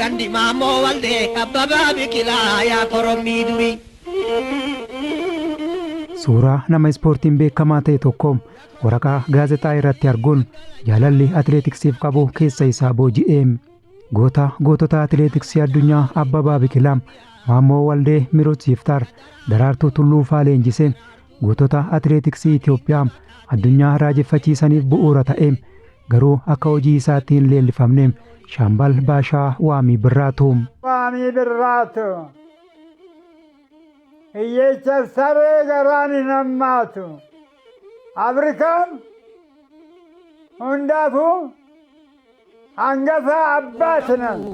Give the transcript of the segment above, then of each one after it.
Gandi Maammoo Waldee Abbabaa Biqilaa yaa korommii durii. Suuraa nama ispoortiin beekamaa ta'e tokko waraqaa gaazexaa irratti arguun jaalalli atileetiksiif qabu keessa isaa booji'e. Goota gootota atileetiksii addunyaa Abbabaa Biqilaa, Maammoo Waldee, Miruts Yiftaar, Daraartuu Tulluu faa leenjisee gootota atileetiksii Itoophiyaa addunyaa raajeffachiisaniif bu'uura ta'e, garuu akka hojii isaatti hin leellifamne, Shaambal Baashaa Waamii Birraatu. Waamii Birraatu. Hiyyeechaaf saree garaan hin hammaatu. Afrikaan hundaafuu hangafa abbaati nan.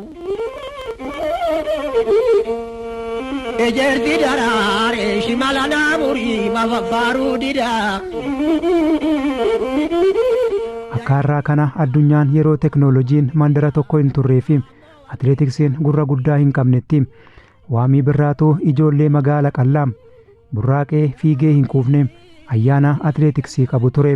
Ejerti daraaree shimala naamurii mafaffaaruu didaa. Akka har'aa kana addunyaan yeroo teknooloojiin mandara tokko hin turree fi atileetiksiin gurra guddaa hin qabnetti, Waamii Birraatuu ijoollee magaala qal'aa burraaqee fiigee hin quufne ayyaana atileetiksii qabu ture.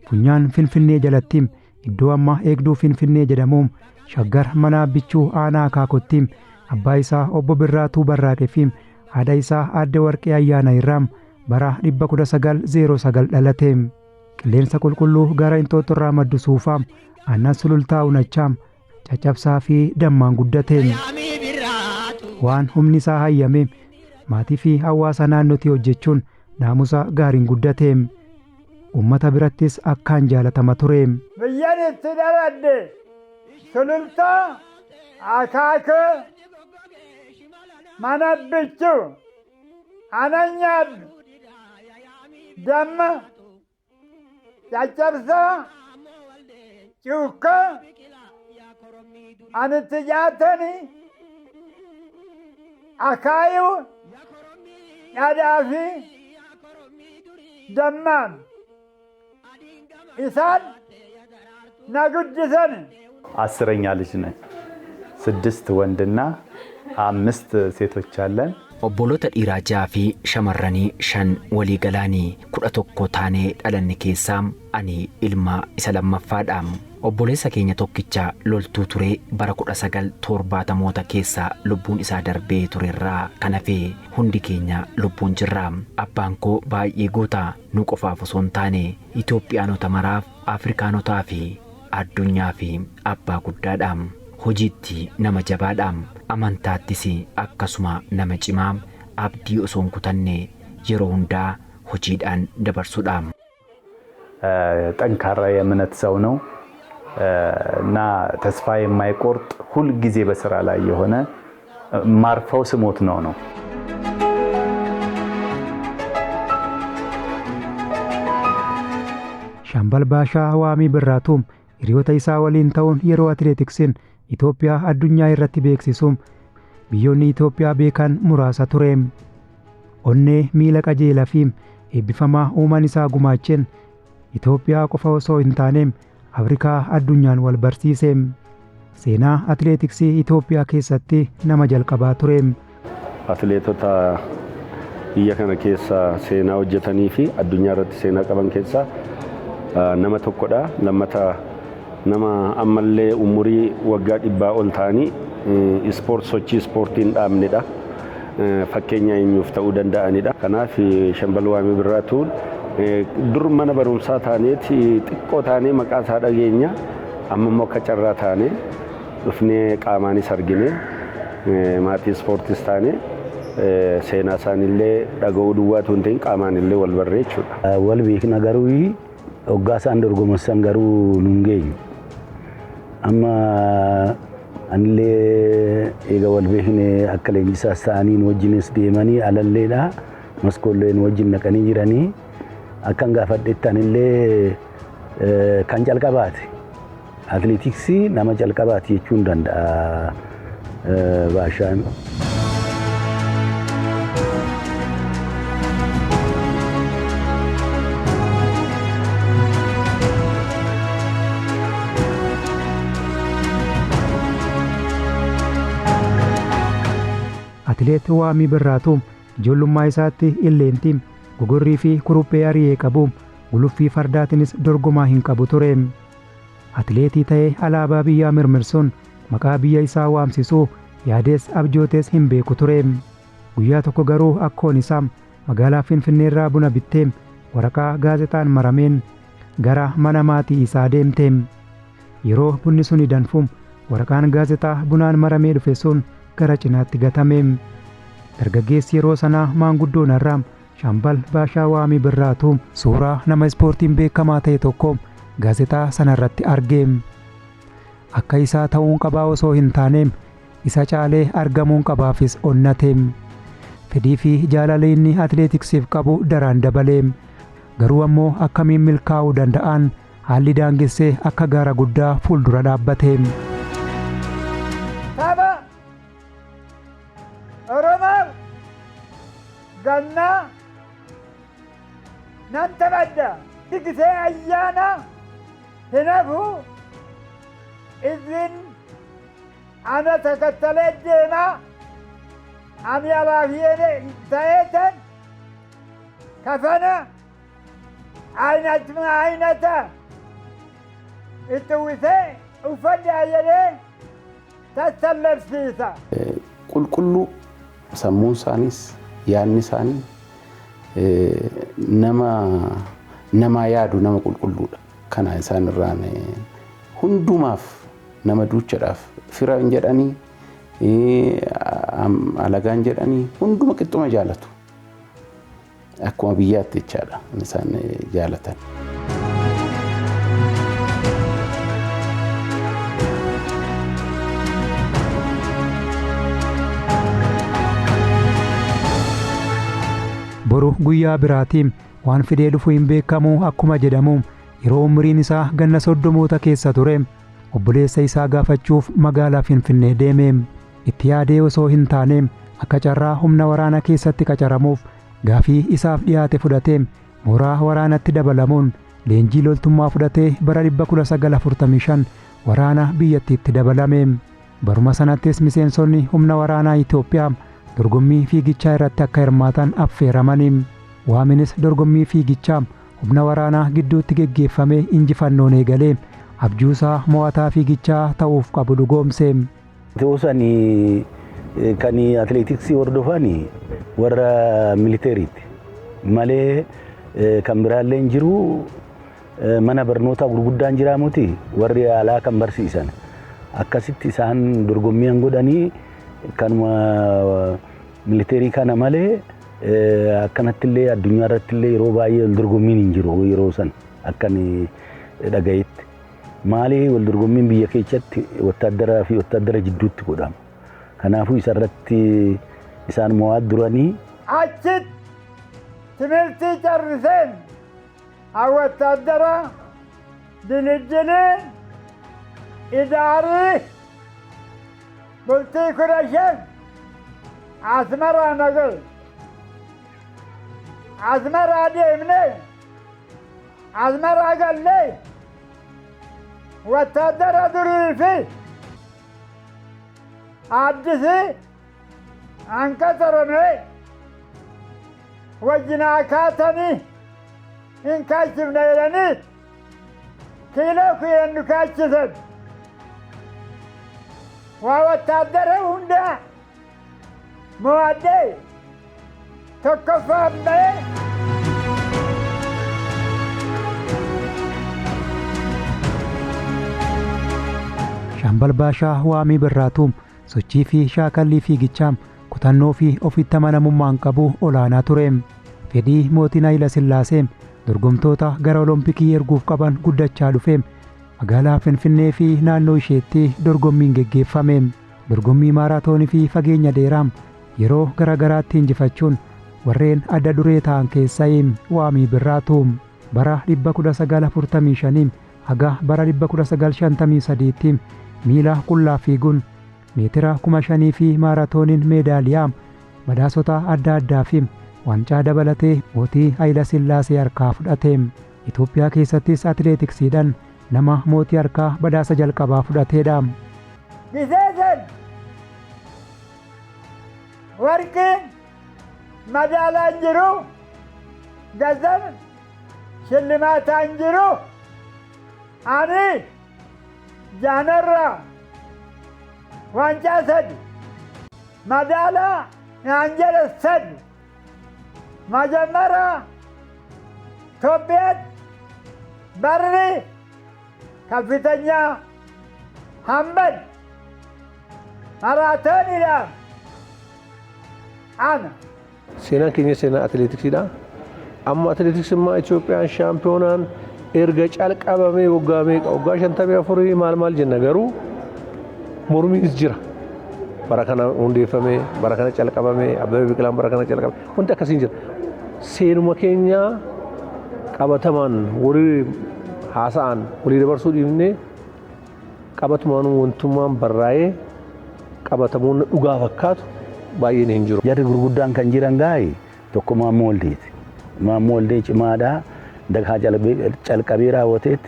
Funyaan Finfinnee jalatti, iddoo amma Eegduu Finfinnee jedhamu, Shaggar mana Abbichuu aanaa Akaakotti, abbaa isaa Obbo Birraatuu Barraaqee fi haadha isaa Aadde Warqee Ayyaana irraa bara 1909 dhalate. Qilleensa qulqulluu gara Inxooxxorraa maddu suufaa, aannan Sulultaa unachaa, caccabsaa fi dammaan guddate. Waan humni isaa hayyame maatii fi hawaasa naannootti hojjechuun naamusa gaariin guddate. Uummata birattis akkaan jaalatama ture. Biyyan itti dhaladhe Sulultaa Akaakoo mana Abbichuu anan nyaadhu damma caccabsaa cuukkoo ani itti nyaatani akaayuu dhadhaa fi dammaan isaan na guddisan. 10ኛ ልጅ ነን። 6 ወንድና 5 ሴቶች አለን። Obboloota dhiiraa 6 fi shamarranii 5, walii galaanii 11 taanee dhalanne keessaa ani ilma isa lammaffaadha. Obboleessa keenya tokkicha loltuu turee bara 1970moota keessa lubbuun isaa darbee turerraa kan hafe hundi keenya lubbuun jirra. Abbaan koo baay'ee goota, nu qofaaf osoo hin taane Itoophiyaanota maraaf, Afrikaanotaa fi addunyaa fi abbaa guddaadha. Hojiitti nama jabaadha. Amantaattis akkasuma nama cimaa abdii osoo hin kutanne yeroo hundaa hojiidhaan dabarsudha. ጠንካራ የእምነት ሰው ነው እና ተስፋ የማይቆርጥ፣ ሁል ጊዜ በስራ ላይ የሆነ፣ ማርፈው ስሞት ነው ነው። Shaambal Baashaa Waamii Birraatuu hiriyoota isaa waliin ta'uun yeroo atileetiksiin Itoophiyaa addunyaa irratti beeksisuun biyyoonni Itoophiyaa beekan muraasa ture. Onnee miila qajeelaa fi eebbifamaa uumaan isaa gumaacheen Itoophiyaa qofa osoo hin taane Afrikaa addunyaan wal barsiise. Seenaa atileetiksii Itoophiyaa keessatti nama jalqabaa ture. Atileetota biyya kana keessa seenaa hojjetanii fi addunyaa irratti seenaa qaban keessaa nama tokkodha. Lammata nama ammallee umurii waggaa 100 ol ta'anii ispoort sochii ispoortii hin dhaabnedha. Fakkeenya eenyuuf ta'uu danda'anidha. Kanaaf Shambal Waamii Birraatuun dur mana barumsaa taaneeti xiqqoo taanee maqaa isaa dhageenya, amma immoo akka carraa taanee dhufnee qaamaanis argine, maatii ispoortis taane, seenaa isaaniillee dhaga'uu duwwaatu hin ta'in qaamaan illee wal barree jechuudha. Wal beekna, garuu hoggaa isaan dorgomessan garuu nun geenyu. Amma anillee eega wal beekne akka leenjisaas ta'anii nu wajjinis deemanii alalleedha. Maskoollee nu wajjin naqanii jiranii, akkan gaafadhetti anillee kan calqabaate. Atileetiksii nama calqabaati jechuun danda'a Baashaan. Atileet Waamii Birraatuu ijoollummaa isaatti illeentii, gogorrii fi kuruphee ari'ee qabu, guluffii fardaatiinis dorgomaa hin qabu ture. Atileetii ta'ee alaabaa biyyaa mirmirsuun Maqaa biyya isaa waamsisuu yaadees abjootees hin beeku ture. Guyyaa tokko garuu akkoon isaa magaalaa Finfinneerraa buna bittee waraqaa gaazexaan marameen gara mana maatii isaa deemte. Yeroo bunni suni danfu waraqaan gaazexaa bunaan maramee dhufe sun gara cinaatti gatame. Dargaggeessi yeroo sanaa maanguddoon har'aa Shaambal Baashaa Waamii Birraatu suuraa nama ispoortiin beekamaa ta'e tokko gaazexaa sanarratti arge. Akka isaa ta'uun qabaa osoo hin taane isa caalee argamuun qabaafis onnate. Fedhii fi jaalala inni atileetiksiif qabu daraan dabale. Garuu ammoo akkamiin milkaa'uu danda'an haalli daangessee akka gaara guddaa fuuldura dhaabbate. Tapha Oromoo gannaa nan taphadha. Tiksee ayyaana hin hafu isin ana takattalee deemaa ani alaafiyee ta'eetan kafana aynatuma aynata itti uwwisee uffadhaa jedhee tassallarsiisa. Qulqulluu sammuun isaaniis yaadni isaanii nama namaa yaadu, nama qulqulluudha. Kana isaan irraan hundumaaf nama duuchadhaaf fira hin jedhanii, alagaan jedhanii, hunduma qixxuma jaalatu. Akkuma biyyaatti jechaadha isaan jaalatan. Boru guyyaa biraatiin waan fidee dhufu hin beekamu akkuma jedhamu, yeroo umriin isaa ganna 30moota keessa ture obboleessa isaa gaafachuuf magaalaa Finfinnee deeme. Itti yaadee osoo hin taane akka carraa humna waraana keessatti qacaramuuf gaafii isaaf dhiyaate fudhatee mooraa waraanatti dabalamuun leenjii loltummaa fudhatee bara 1945 waraana biyyattiitti dabalame. Baruma sanattis miseensonni humna waraanaa Itoophiyaa dorgommii fiigichaa irratti akka hirmaatan affeeramanii. Waaminis dorgommii fiigichaa humna waraanaa gidduutti geggeeffamee injifannoon eegalee abjuusaa mo'ataa fiigichaa ta'uuf qabu dhugoomse. Ta'uusanii kan atileetiksii hordofan warra militeeriiti malee kan biraallee hin jiru. Mana barnootaa gurguddaan jiraamuti warri alaa kan barsiisan akkasitti isaan dorgommiin godhanii kanuma militeerii kana malee akkanatti illee addunyaa irratti illee yeroo baay'ee wal dorgommiin hin jiru yeroo san akkan dhagayetti. Maali, wal dorgommiin biyya keessatti wattaaddaraa fi wattaaddara jidduutti godhama. Kanaafuu isarratti isaan mo'aa duranii. Achitti timirtii carriseen ወታደራ ድልድልን idaarii bultii 15 Asmaraa nagay Asmaraa deemne Asmaraa gallee ወታደራ durii fi addisii anqaxarame wajjinaa kaatanii hin kaachifne jedhanii kiiloo kudhan nu kaachisan. Waa wattaaddara hundaa mo'adhee tokkoffaan ba'ee. Shaambal Baashaa Waamii Birraatu sochii fi shaakallii fiigichaa kutannoo fi ofitti amanamummaan qabu olaanaa ture. Fedhii mootiin Hayila Sillaasee dorgomtoota gara Olompikii erguuf qaban guddachaa dhufe. Magaalaa Finfinnee fi naannoo isheetti dorgommiin geggeeffame. Dorgommii maaraatoonii fi fageenya dheeraa yeroo gara garaatti injifachuun warreen adda duree ta'an keessaa Waamii Birraatu. Bara 1945 haga bara 1953tti miila qullaa fiiguun meetira 5,000 fi maaraatooniin meedaaliyaa badhaasota adda addaa fi waancaa dabalatee mootii Hayila Sillaasee harkaa fudhate. Itoophiyaa keessattis atileetiksiidhaan nama mootii harkaa badhaasa jalqabaa fudhateedha. Giseesen warqiin madaalaan jiru gazan shillimaataan jiru ani jaanarra Waancaa sadi. Madaalaa naan jedhe sadi. Majammara Itoophiyaatti barri ከፍተኛ ሀምበል maraatooniidhaan ana. Seenaan keenya seenaa atileetiksiidha. Amma atileetiksummaa Itoophiyaan shaampiyoonaan erga calqabamee waggaa meeqa waggaa 54 maal maal jenna garuu mormiinis jira. Bara kana hundeeffamee bara kana calqabamee Abbabee Biqilaan bara kana calqabame wanti akkasiin jira. Seenuma keenya qabatamaan walii haasa'an walii dabarsuu dhiifnee qabatumaan wantummaan barraa'ee qabatamuun dhugaa fakkaatu baay'een hin jiru. Jarri gurguddaan kan jiran gaa'e tokko Maammoo Waldeeti. Maammoo Waldee cimaadhaa dakaa calqabee raawwateet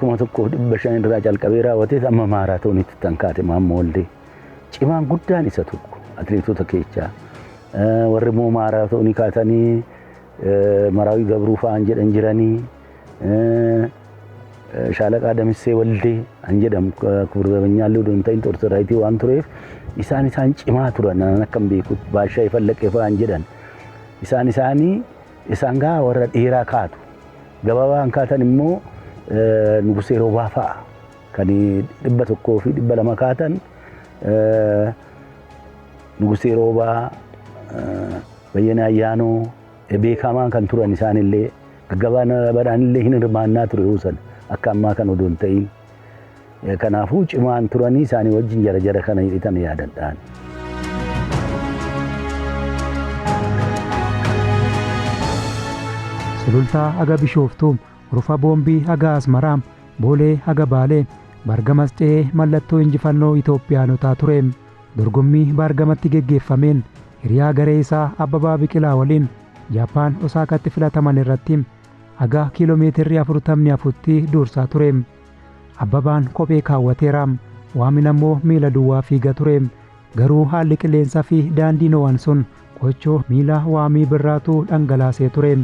1500 irraa calqabee raawwateet amma maaraatoonitti kan kaate Maammoo Waldee. Cimaan guddaan isa tokko atileetota keessaa. Warri immoo maaraatoonii kaatanii Maraawii Gabruu fa'aan jedhan jiranii Shaalaqaa Damissee Waldee an jedhamu Kubur Zabanyaallee odoo hin ta'in Xorsoraayitii waan tureef isaan isaan cimaa turan anan akkam beekutti Baashaa Fallaqee fa'aan jedhan. Isaan isaanii isaan gaa warra dheeraa kaatu. Gabaabaan kaatan immoo Nugusee Roobaa fa'a kan 100 fi 200 kaatan Nugusee Roobaa Bayyanaa Ayyaanoo beekamaan kan turan isaanillee gaggabaan illee hin hirmaannaa ture yoo sana akka ammaa kan odoo hin ta'in. Kanaafuu cimaan turanii isaanii wajjin jara jara kana hidhatan yaadadhaan. Sulultaa haga Bishooftuu, Rufa Boombii haga Asmaraa, Boolee haga Baalee, Baargamas ce'ee mallattoo injifannoo Itoophiyaanotaa ture. Dorgommii Baargamatti geggeeffameen hiriyaa garee isaa Abbabaa Biqilaa waliin Jaappaan Osaakatti filataman irratti haga kiiloomeetirri 44tti dursaa ture. Abbabaan kophee kaawwateera. Waamin ammoo miila duwwaa fiiga ture. Garuu haalli qilleensaa fi daandiin ho'an sun qochoo miila Waamii Birraatuu dhangalaasee ture.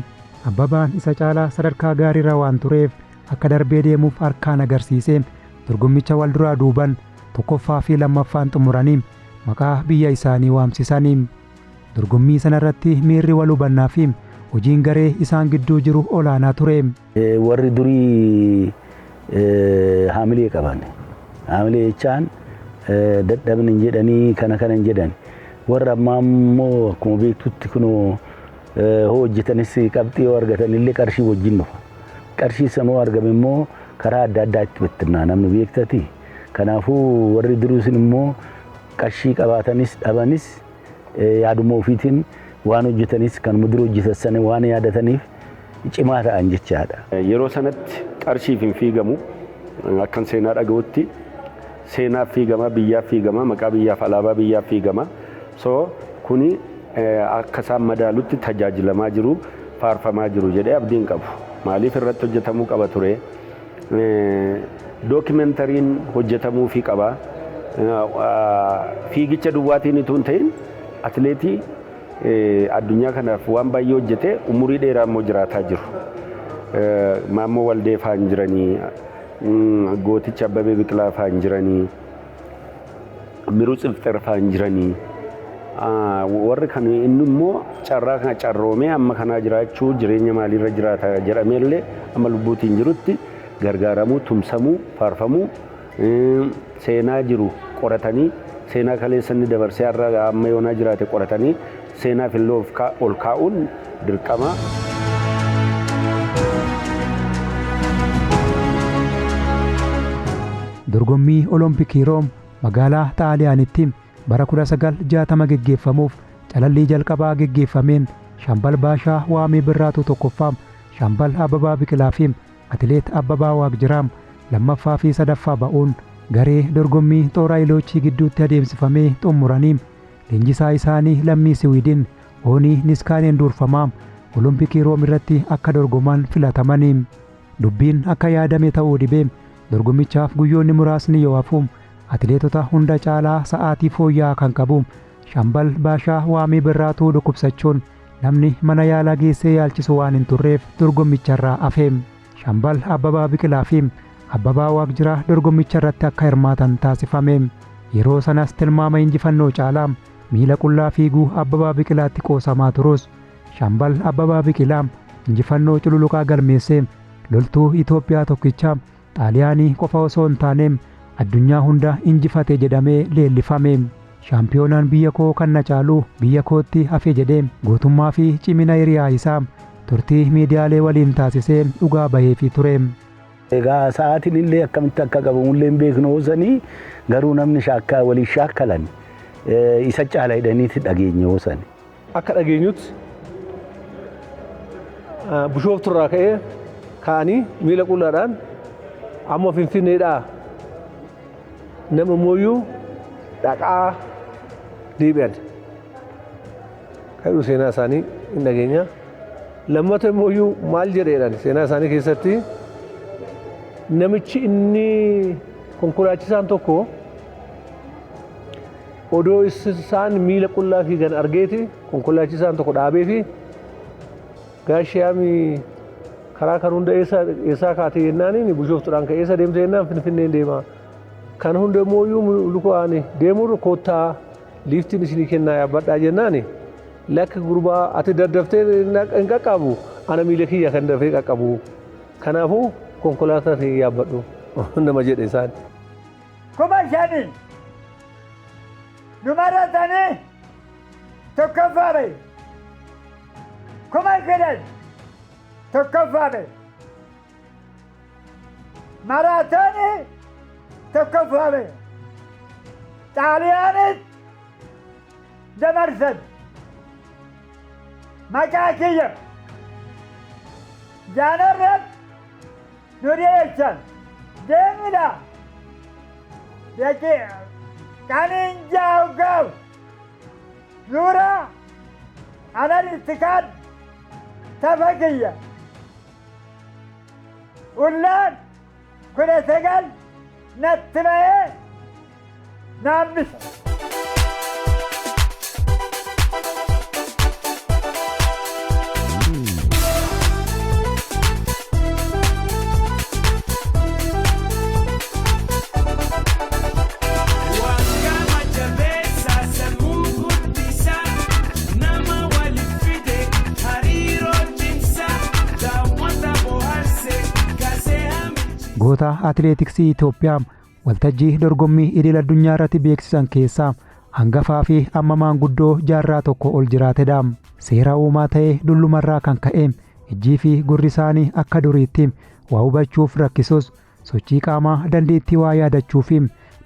Abbabaan isa caalaa sadarkaa gaariirra waan tureef akka darbee deemuuf harkaan agarsiise. Dorgommicha wal duraa duuban tokkoffaa fi lammaffaan xumuranii maqaa biyya isaanii waamsisanii. Dorgommii sanarratti miirri wal hubannaa fi hojiin garee isaan gidduu jiru olaanaa ture. Warri durii haamilee qaban. Haamilee jechaan dadhabni hin jedhanii kana kana hin jedhan. Warra ammaa immoo akkuma beektutti kunoo hoo hojjetanis qabxii yoo argatan illee qarshii wajjin dhufa. Qarshii sanoo argame immoo karaa adda addaa itti bittinnaa namni beektati. Kanaafuu warri durii sun immoo qarshii qabaatanis dhabanis yaaduma ofiitiin waan hojjetanis kan dura hojjetan sana waan yaadataniif cimaa ta'an jechaadha. Yeroo sanatti qarshiif hin fiigamu akkan seenaa dhaga'utti seenaaf fiigama, biyyaaf fiigama, maqaa biyyaaf alaabaa biyyaaf fiigama. So kuni akka isaan madaalutti tajaajilamaa jiru, faarfamaa jiru jedhee abdiin qabu. Maaliif irratti hojjetamuu qaba ture? Dookimentariin hojjetamuufii qaba. Fiigicha duwwaatiin utuu hin ta'in atileetii addunyaa kanaaf waan baay'ee hojjete umurii dheeraa immoo jiraataa jiru. Maammoo Waldee fa'aa hin jiranii, gooticha Abbabee Biqilaa fa'aa hin jiranii, Miruu Tsifxer fa'aa hin jiranii. Warri kan inni immoo carraa kana carroomee amma kanaa jiraachuu jireenya maaliirra jiraata jedhamee illee amma lubbuutiin jirutti gargaaramuu, tumsamuu, faarfamuu, seenaa jiru qoratanii seenaa kaleessa inni dabarsee har'a amma yoonaa jiraate qoratanii seenaaf illee ol kaa'uun dirqama. Dorgommii Olompikii Room magaalaa Xaaliyaanitti bara 1960 geggeeffamuuf calallii jalqabaa geggeeffameen Shaambal Baashaa Waamii Birraatuu tokkoffaa, Shaambal Abbabaa Biqilaa fi Atileet Abbabaa Waaqjiraam lammaffaa fi sadaffaa ba'uun garee dorgommii xooraa gidduutti adeemsifamee xumuranii leenjisaa isaanii lammii Siwiidin Oonii Niskaaneen durfamaa Olompikii Room irratti akka dorgoman filatamanii. Dubbiin akka yaadame ta'uu dhibee dorgommichaaf guyyoonni muraasni yoo hafu atileetota hunda caalaa sa'aatii fooyya'aa kan qabu Shaambal Baashaa Waamii Birraatuu dhukkubsachuun namni mana yaalaa geessee yaalchisu waan hin turreef dorgommicharraa hafe. Shaambal Abbabaa Biqilaa fi Abbabaa Waaqjiraa dorgommicha irratti akka hirmaatan taasifame. Yeroo sanas tilmaama injifannoo caalaa miila qullaa fiiguu Abbabaa Biqilaatti qoosamaa turus, Shaambal Abbabaa Biqilaa injifannoo cululuqaa galmeessee loltuu Itoophiyaa tokkicha Xaaliyaanii qofa osoo hin taane addunyaa hunda injifate jedhamee leellifame. Shaampiyoonaan biyya koo kan na caalu biyya kootti hafe jedhee gootummaa fi cimina hiriyaa isaa turtii miidiyaalee waliin taasisee dhugaa baheefii ture. Egaa sa'aatiin illee akkamitti akka qabamullee hin beeknu hoosanii, garuu namni shaakkaa waliin shaakkalan isa caala jedhaniiti dhageenye hoosani. Akka dhageenyutti Bishoofturraa ka'ee ka'anii miila qullaadhaan amma Finfinneedhaa nama mooyyuu dhaqaa deebi'an. Kan seenaa isaanii hin dhageenya. Lammata immoo maal jedheedhaan seenaa isaanii keessatti, namichi inni konkolaachisaan tokko odoo isaan miila qullaa fiigan argeeti, konkolaachisaan tokko dhaabee fi gaashiyaami karaa kan hunda eessaa kaatee jennaan, Bishooftuudhaan ka'ee, eessa deemte jennaan, Finfinneen deema. Kan hunda immoo lukaan deemurra koottaa liiftiin isinii kennaa yaabbadhaa jennaan, lakka gurbaa, ati daddaftee hin qaqqabu, ana miila kiyya kan dafee qaqqabu. Kanaafuu konkolaataa ta'e yaabbadhu nama jedhe isaan. 5000 nu maratanii tokkoffaa ba'e. 10,000 tokkoffaa ba'e. Maraatoonii tokkoffaa ba'e. Xaaliyaanis dabarsan. Maqaa kiyya jaanorratti nu dhiyeessan. Deemidha. Dhaqee qaninjaa'u gaaf suuraa anan itti kaan tafa kiyya. Ullaan 19 natti ba'ee naabbisa. Goota atileetiksii Itoophiyaa waltajjii dorgommii idil addunyaa irratti beeksisan keessaa hangafaa fi amma maanguddoo jaarraa tokko ol jiraatedha. Seera uumaa ta'ee dullumarraa kan ka'e ijjii fi gurri isaanii akka duriitti waa hubachuuf rakkisus, sochii qaamaa, dandeettii waa yaadachuu fi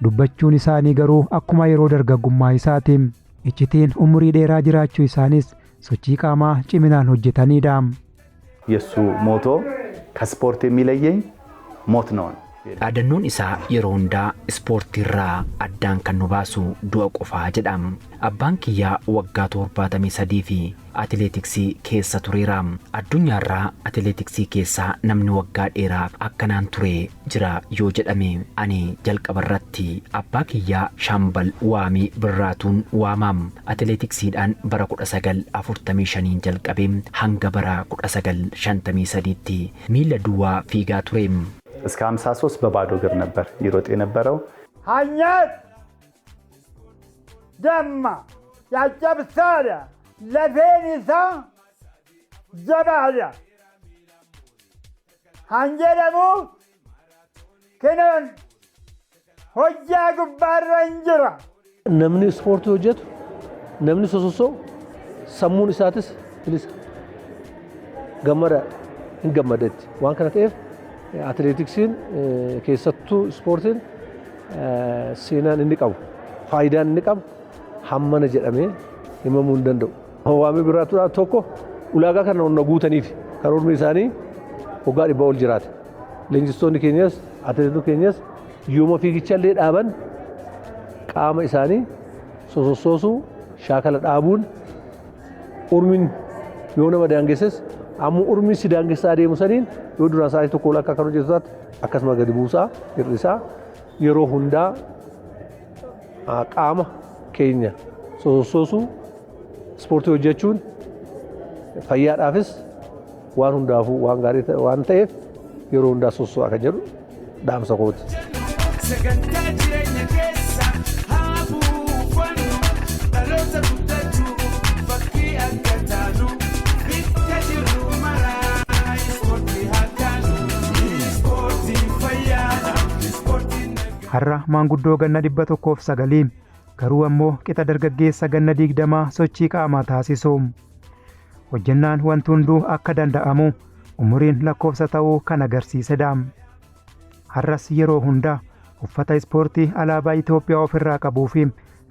dubbachuun isaanii garuu akkuma yeroo dargaggummaa isaati. Iccitiin umurii dheeraa jiraachuu isaanis sochii qaamaa ciminaan hojjetanidha. የእሱ ሞቶ ከስፖርት የሚለየኝ ሞት ነው። Dhaadannoon isaa yeroo hundaa ispoortiirraa addaan kan nu baasu du'a qofaa jedhama. Abbaan kiyyaa waggaa 73 fi atileetiksii keessa tureera. Addunyaarraa atileetiksii keessaa namni waggaa dheeraaf akkanaan ture jira yoo jedhame, ani jalqabarratti abbaa kiyyaa Shaambal Waamii Birraatuun waamam. Atileetiksiidhaan bara 1945 jalqabee hanga bara 1953tti miila duwwaa fiigaa ture. እስከ 53 በባዶ እግር ነበር ይሮጥ የነበረው። Hanyaat damma caccabsaadha. Lafeen isaa jabaadha. Han jedhamu kinoon hojjaa gubbaarra hin jira. Namni ispoortii hojjetu, namni sosossoo, sammuun isaatis bilisa. Gammada hin gammadetti. Waan kana ta'eef atileetiksiin, keessattuu ispoortiin, seenaan inni qabu, faayidaan inni qabu hammana jedhamee himamuu hin danda'u. Waamii Birraatuudhaan tokko ulaagaa kana onna guutaniif karoorri isaanii waggaa 100 ol jiraate. Leenjistoonni keenyas atileetonni keenyas yooma fiigichallee dhaaban qaama isaanii sosossoosuu, shaakala dhaabuun, urmiin yoo nama daangesses ammoo urmiin si daangessaa adeemu saniin yoo duraan sa'aatii tokko ol akka kan hojjetu taate akkasuma gadi buusaa hir'isaa, yeroo hundaa qaama keenya sosossoosuu, ispoortii hojjechuun fayyaadhaafis waan hundaafuu waan gaarii waan ta'eef yeroo hundaa sosso'aa kan jedhu dhaamsa kooti. Sagantaa jireenya keessa. Har'a maanguddoo ganna 109, garuu ammoo qixa dargaggeessa ganna 20 sochii qaamaa taasisu. Hojjennaan wanti hunduu akka danda'amu, umuriin lakkoofsa ta'uu kan agarsiisedha. Har'as yeroo hunda uffata ispoortii alaabaa Itoophiyaa ofirraa qabuu fi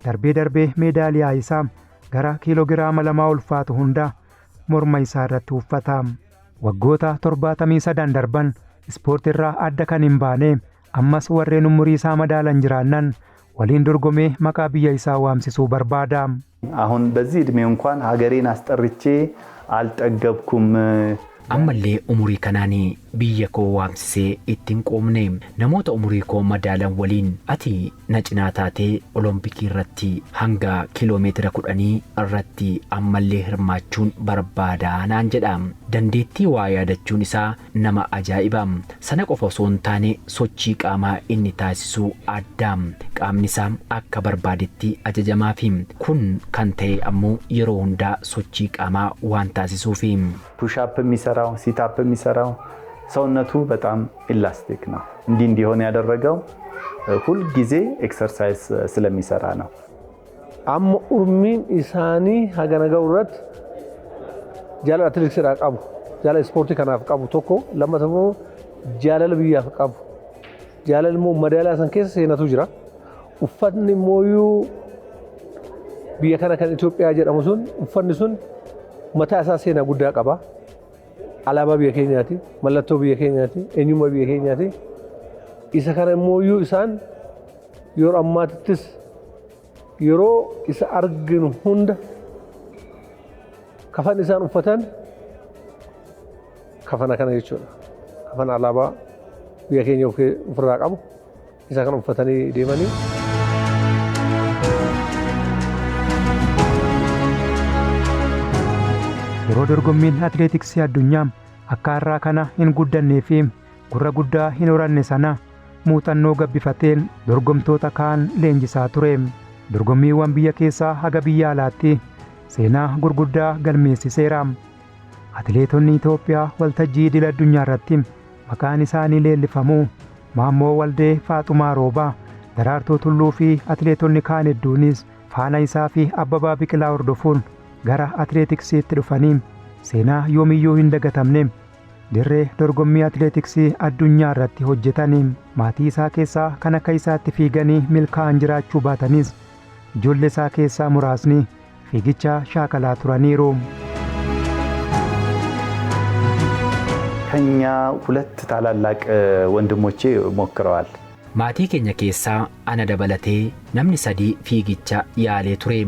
darbee darbee meedaaliyaa isaa gara kiiloogiraama 2 ulfaatu hunda morma isaa irratti uffata. Waggoota 73 darban ispoortiirraa adda kan hin baane, ammas warreen umurii isaa madaalan jiraannan waliin dorgomee maqaa biyya isaa waamsisuu barbaada. አሁን በዚህ ዕድሜ እንኳን ሀገሬን አስጠርቼ አልጠገብኩም። Ammallee umurii kanaan biyya koo waamsisee ittiin qoomne. Namoota umurii koo madaalan waliin ati na cinaa taatee olompikii irratti hanga kiiloomeetira 10 irratti ammallee hirmaachuun barbaadaa naan jedha. Dandeettii waa yaadachuun isaa nama ajaa'iba. Sana qofa osoo hin taane, sochii qaamaa inni taasisu adda. Qaamni isaa akka barbaadetti ajajamaafi. Kun kan ta'e ammoo yeroo hundaa sochii qaamaa waan taasisuufi. Push-up የሚሰራው፣ sit-up የሚሰራው ሰውነቱ በጣም elastic ነው። እንዲህ እንዲሆን ያደረገው ሁል ጊዜ exercise ስለሚሰራ ነው። Amma urmiin isaanii hagana ga'u irratti jaalala atileetiksiidhaa qabu, jaalala ispoortii kanaaf qabu tokko, lammata immoo jaalala biyyaaf qabu, jaalala immoo madaalaa san keessa seenatu jira. Uffatni immoo biyya kana kan Itoophiyaa jedhamu sun, uffanni sun mataa isaa seenaa guddaa qaba. Alaabaa biyya keenyaati, mallattoo biyya keenyaati, eenyummaa biyya keenyaati. Isa kana immoo isaan yeroo ammaatittis yeroo isa arginu hunda kafan isaan uffatan kafana kana jechuudha. Kafana alaabaa biyya keenya ofirraa qabu isa kana uffatanii deemanii. Yeroo dorgommiin atileetiksii addunyaa akka har'aa kana hin guddannee fi gurra guddaa hin horanne sana, muuxannoo gabbifateen dorgomtoota kaan leenjisaa ture. Dorgommiiwwan biyya keessaa haga biyya alaatti seenaa gurguddaa galmeessiseera. Atileetonni Itoophiyaa waltajjii idil addunyaa irratti maqaan isaanii leellifamuu, Maammoo Waldee, Faaxumaa Roobaa, Daraartuu Tulluu fi atileetonni kaan hedduunis faana isaa fi Abbabaa Biqilaa hordofuun gara atileetiksiitti dhufanii seenaa yoomiyyuu hin dagatamne dirree dorgommii atileetiksii addunyaa irratti hojjetanii. Maatii isaa keessaa kan akka isaatti fiiganii milkaa'an jiraachuu baatanis, ijoollee isaa keessaa muraasni fiigicha shaakalaa turaniiru. ከኛ ሁለት ታላላቅ ወንድሞቼ ሞክረዋል። Maatii keenya keessaa ana dabalatee namni sadii fiigicha yaalee ture.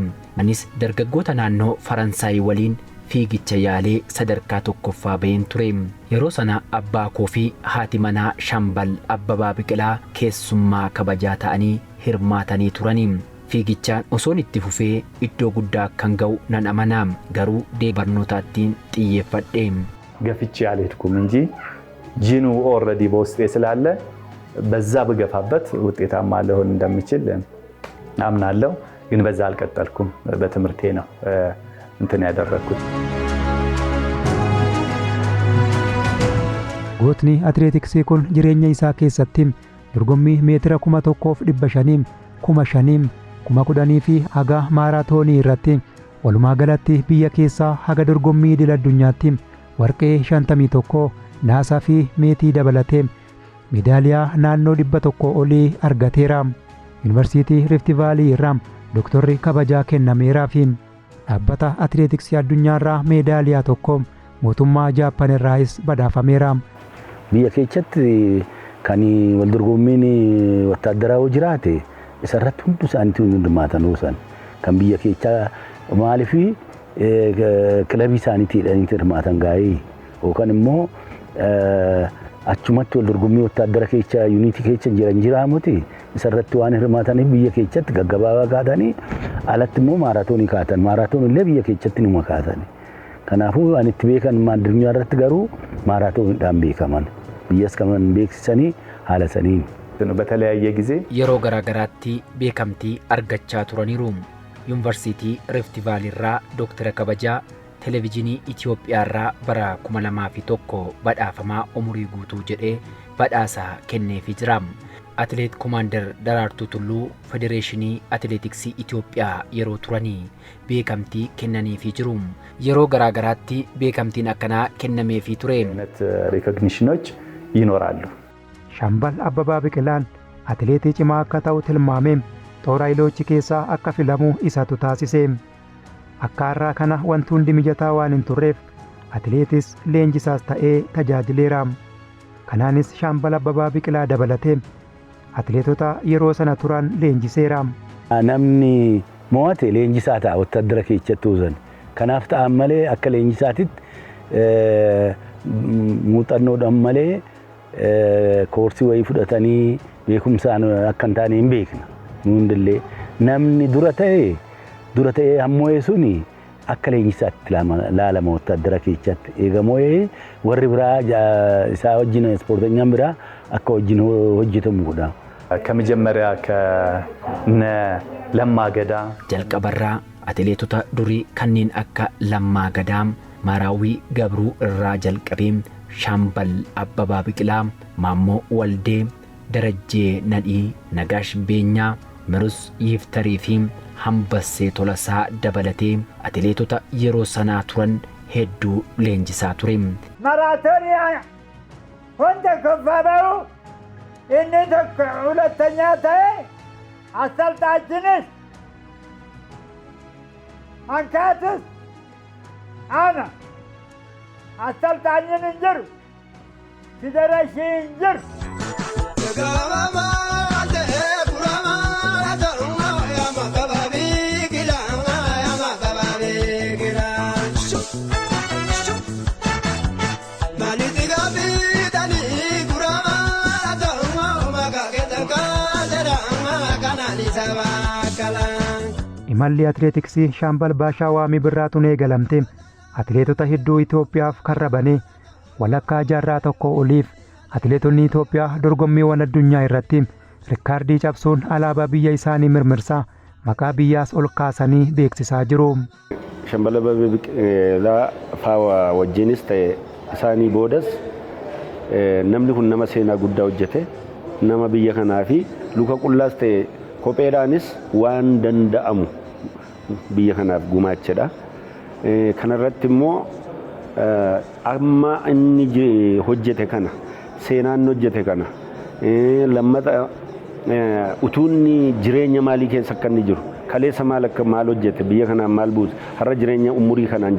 Anis dargaggoota naannoo Faransaay waliin fiigicha yaalee sadarkaa tokkoffaa baheen ture. Yeroo sana abbaa koo fi haati manaa Shambal Abbabaa Biqilaa keessummaa kabajaa ta'anii hirmaatanii turani. Fiigichaan osoon itti fufee iddoo guddaa akkan ga'u nan amana. Garuu barnootaattiin xiyyeeffadhe. ገፍቼ አልሄድኩም እንጂ ጂኑ already በውስጤ ስላለ በዛ ብገፋበት ውጤታማ ልሆን እንደምችል አምናለሁ። ግን በዛ አልቀጠልኩም። በትምህርቴ ነው እንትን ያደረግኩት። Gootni atileetiksii kun jireenya isaa keessatti dorgommii meetira 1500, 5000, 10,000 fi haga maaraatoonii irratti, walumaa galatti biyya keessaa haga dorgommii idil addunyaatti warqee 51, naasaa fi meetii dabalatee meedaaliyaa naannoo 100 olii argateera. Yuunivarsiitii Rift Vaalii irraa dooktorri kabajaa kennameeraa fi dhaabbata atileetiksii addunyaarraa meedaaliyaa tokko, mootummaa Jaappaan irraayis badhaafameera. Biyya keessatti kan wal dorgommiin wattaaddaraa yoo jiraate, isarratti hundi isaaniitu hin hirmaatan san. Kan biyya keessaa maaliif kilabii isaaniitiidhaan hirmaatan gaa'ee, yookaan immoo achumatti wal dorgommii wattaaddara keessa yuunitii keessa jiran jiraamuti isarratti waan hirmaataniif biyya keessatti gaggabaabaa kaatanii, alatti immoo maaraatoonii kaatan. Maaraatoon illee biyya keessatti numa kaatan. Kanaafuu ani itti beekan addunyaa irratti garuu maaraatooniidhaan beekaman. Biyyas kan beeksisanii haala saniin. በተለያየ ጊዜ Yeroo garaagaraatti beekamtii argachaa turaniiru. Yuunivarsiitii Rift Vaalii irraa Dooktara kabajaa, Televezyiinii Itoophiyaa irraa bara 2001 badhaafamaa umurii guutuu jedhee badhaasa kenneefii jira. Atileet Komaander Daraartuu Tulluu Federeeshinii Atileetiksii Itoophiyaa yeroo turanii beekamtii kennaniifii jiru. Yeroo garaa garaatti beekamtiin akkanaa kennameefii ture. አይነት ሪኮግኒሽኖች ይኖራሉ። Shambal Abbabaa Biqilaan atileetii cimaa akka ta'u tilmaamee toora hayilochi keessaa akka filamu isatu taasise. Akka har'aa kana wanti hundi mijataa waan hin turreef atileetis leenjisaas ta'ee tajaajileera. Kanaanis Shaambal Abbabaa Biqilaa dabalatee atileetota yeroo sana turan leenjiseera. Namni mo'ate leenjisaa ta'a wattaaddara keessatti uwwisan. Kanaaf ta'an malee akka leenjisaatitti muuxannoodhaan malee koorsii wayii fudhatanii beekumsaan akka hin taane hin beekna. Nu hundillee namni dura ta'ee hammo'ee suni akka leenjisaatti laalama wattaaddara keessatti. Eega moo'ee warri biraa isaa wajjin ispoorteenyaan biraa akka wajjin hojjetamu godha. ከመጀመሪያ ከነ ለማ ገዳ Jalqabarraa atileetota durii kanneen akka Lammaa Gadaa, Maaraawwii Gabruu irraa jalqabee Shaambal Abbabaa Biqilaa, Maammoo Waldee, Darajjee Nadhii, Nagaash Beenyaa, Mirus Yiftarii fi Hambassee Tolasaa dabalatee atileetota yeroo sanaa turan hedduu leenjisaa ture. Maraatoonii hunda kubbaa ba'u inni tokko ሁለተኛ ta'e አሰልጣችንስ አንካትስ ana አሰልጣኝን hin jiru, federeeshinii hin jiru. Imalli atileetiksii Shaambal Baashaa Waamii Birraatuun eegalamte atileetota hedduu Itoophiyaaf karra banee walakkaa jaarraa tokko oliif atileetonni Itoophiyaa dorgommiiwwan addunyaa irratti rikkaardii cabsuun alaabaa biyya isaanii mirmirsaa maqaa biyyaas ol kaasanii beeksisaa jiru. Shambal Abbabaa Biqilaa faa wajjinis ta'e isaanii boodas namni kun nama seenaa guddaa hojjete, nama biyya kanaa fi luka qullaas ta'e kopheedhaanis waan danda'amu biyya kanaaf gumaachedha. Kanarratti immoo amma inni hojjete kana, seenaan hojjete kana, lammata utuu inni jireenya maalii keessa akka inni jiru, kaleessa maal akka maal hojjete, biyya kanaan maal buuse, har'a jireenya umurii kanaan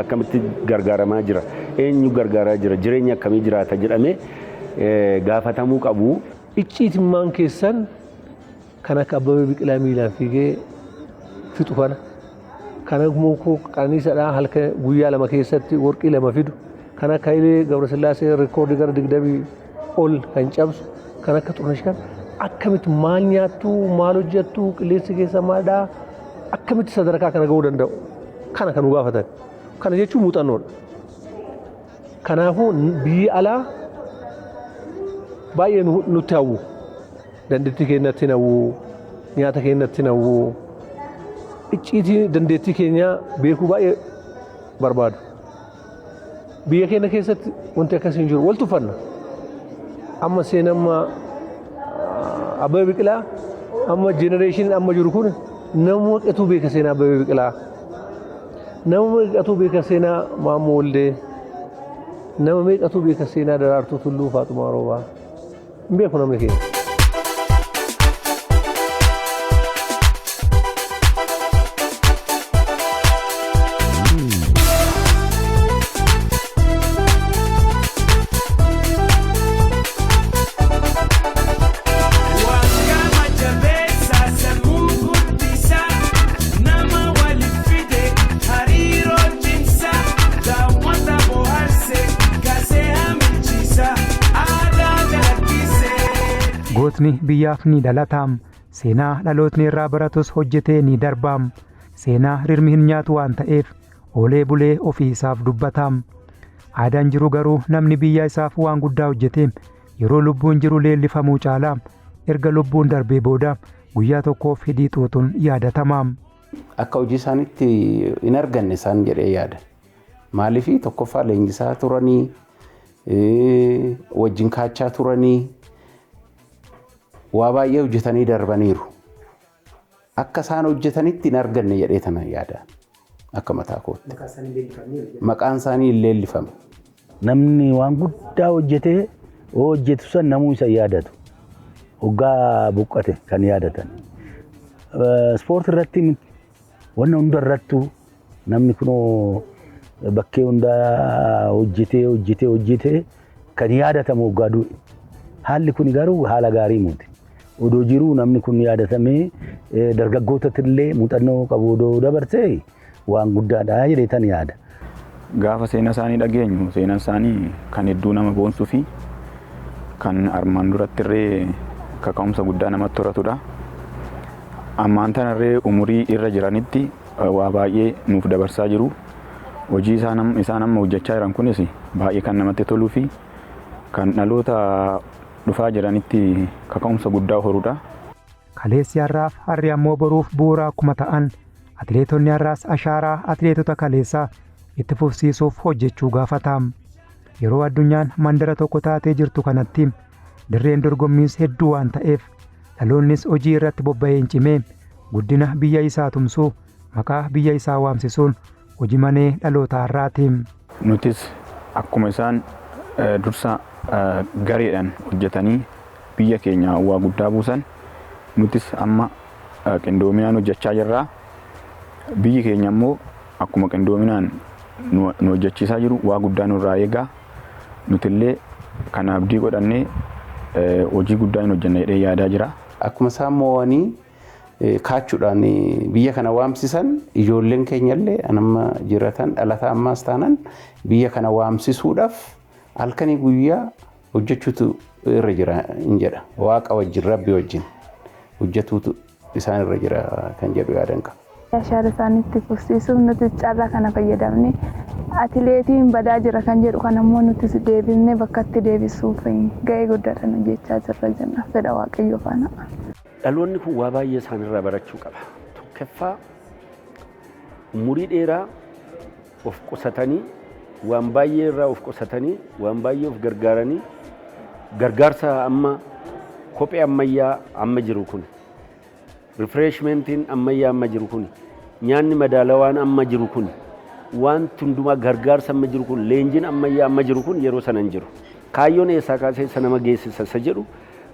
akkamitti gargaaramaa jira, eenyu gargaaraa jira, jireenya akkamii jiraata jedhamee gaafatamuu qabu. Icciitimmaan keessan kan akka Abbabee Biqilaa miilaan fiigee fixu kana, kan akka Qananiisaadhaa halkan guyyaa 2 keessatti warqii 2 fidu, kan akka Hayilee Gabrasillaasee reekoordii gara 20 ol kan cabsu, kan akka Xurunesh kan akkamitti maal nyaattu, maal hojjettu, qilleensi keessa maalidhaa, akkamitti sadarkaa kana ga'uu danda'u, kana kan nu gaafatan. Kana jechuun muuxannoodha. Kanaafuu biyyi alaa baay'ee nutti hawwu. Dandeettii keenyatti hin hawwu, nyaata keenyatti hin hawwu. Icciitii dandeettii keenyaa beekuu baay'ee barbaadu. Biyya keenya keessatti wanti akkasii hin jiru. Wal tuffanna. Amma seenamma Abbabee Biqilaa amma jenereeshiniin amma jiru kun nama meeqatu beeka seenaa Abbabee Biqilaa? Nama meeqatu beeka seenaa Maammoo Waldee? Nama meeqatu beeka seenaa Daraartuu Tulluu, Faaxumaa Roobaa? Hin beeku namni keenya. Gootni biyyaaf ni dhalataam, seenaa dhalootni irraa baratus hojjetee ni darbaam. Seenaa rirmi hin nyaatu waan ta'eef oolee bulee ofii isaaf dubbataam. Aadaan jiru garuu namni biyya isaaf waan guddaa hojjete yeroo lubbuun jiru leellifamuu caalaa erga lubbuun darbee booda guyyaa tokkoof hidhii xuuxuun yaadatamaam. Akka hojii isaaniitti hin arganne isaan jedhee yaada. Maaliif tokkoffaa leenjisaa turanii, wajjin kaachaa turanii. Waa baay'ee hojjetanii darbaniiru. Akka isaan hojjetanitti hin arganne jedhee tana yaada. Akka mataa kootti. Maqaan isaanii hin leellifame. Namni waan guddaa hojjetee yoo hojjetu san namuu isa yaadatu. Hoggaa buqqate kan yaadatan. Ispoortii irratti wanna hunda irrattuu namni kunoo bakkee hundaa hojjetee hojjetee hojjetee kan yaadatamu hoggaa du'e. Haalli kun garuu haala gaarii miti. Odoo jiruu namni kun yaadatamee dargaggootatti illee muuxannoo qabu odoo dabarsee waan guddaadha jedhee tan yaada. Gaafa seenaa isaanii dhageenyu, seenaan isaanii kan hedduu nama boonsuu fi kan armaan duratti illee kaka'umsa guddaa namatti horatudha. Ammaan tanarree umurii irra jiranitti waa baay'ee nuuf dabarsaa jiru. Hojii isaan amma hojjechaa jiran kunis baay'ee kan namatti toluu fi kan dhaloota dhufaa jiranitti kaka'umsa guddaa horudha. Kaleessi har'aaf, har'i ammoo boruuf bu'uura akkuma ta'an, atileetonni har'aas ashaaraa atileetota kaleessaa itti fufsiisuuf hojjechuu gaafata. Yeroo addunyaan mandara tokko taatee jirtu kanatti dirreen dorgommiis hedduu waan ta'eef, dhaloonnis hojii irratti bobba'een cimee guddina biyya isaa tumsuu, maqaa biyya isaa waamsisuun hojii manee dhaloota har'aati. Nutis akkuma isaan dursa gareedhaan hojjetanii biyya keenya waa guddaa buusan, nutis amma qindoominaan hojjechaa jirra. Biyyi keenya immoo akkuma qindoominaan nu hojjechiisaa jiru waa guddaa nurraa eegaa. Nutillee kana abdii godhannee hojii guddaa hin hojjenna jedhee yaadaa jira. Akkuma isaan mo'anii kaachuudhaan biyya kana waamsisan, ijoolleen keenyallee amma jiratan dhalataa ammaas taanan biyya kana waamsisuudhaaf halkanii guyyaa hojjechuutu irra jira hin jedha. Waaqa wajjin, Rabbi wajjin hojjetuutu isaan irra jira kan jedhu yaadan qaba. Ashaara isaaniitti fufsiisuuf nuti carraa kana fayyadamne, atileetiin badaa jira kan jedhu kan ammoo nuti deebisnee bakkatti deebisuuf ga'ee guddaadhaan hojjechaa jirra jenna, fedha Waaqayyoo faana. Dhaloonni kun waa baay'ee isaanirraa barachuu qaba. Tokkoffaa, umurii dheeraa of qusatanii, waan baay'ee irraa of qusatanii, waan baay'ee of gargaaranii, gargaarsa amma kophee ammayyaa amma jiru kun, refreshmentiin ammayyaa amma jiru kun, nyaanni madaalawaan amma jiru kun, wanti hundumaa gargaarsa amma jiru kun, leenjiin ammayyaa amma jiru kun yeroo sana hin jiru. Kaayyoon eessaa kaasee isa nama geessisa isa jedhu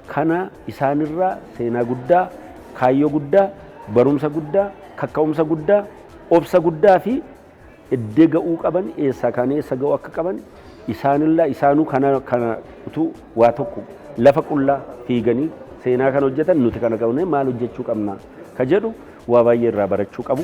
kana isaanirraa seenaa guddaa, kaayyoo guddaa, barumsa guddaa, kakka'umsa guddaa, obsa guddaa fi iddoo ga'uu qaban, eessaa kaanee eessa ga'uu akka qaban isaanillaa isaanuu kana utuu waa tokko lafa qullaa fiiganii seenaa kan hojjetan, nuti kana qabnee maal hojjechuu qabna ka jedhu waa baay'ee irraa barachuu qabu.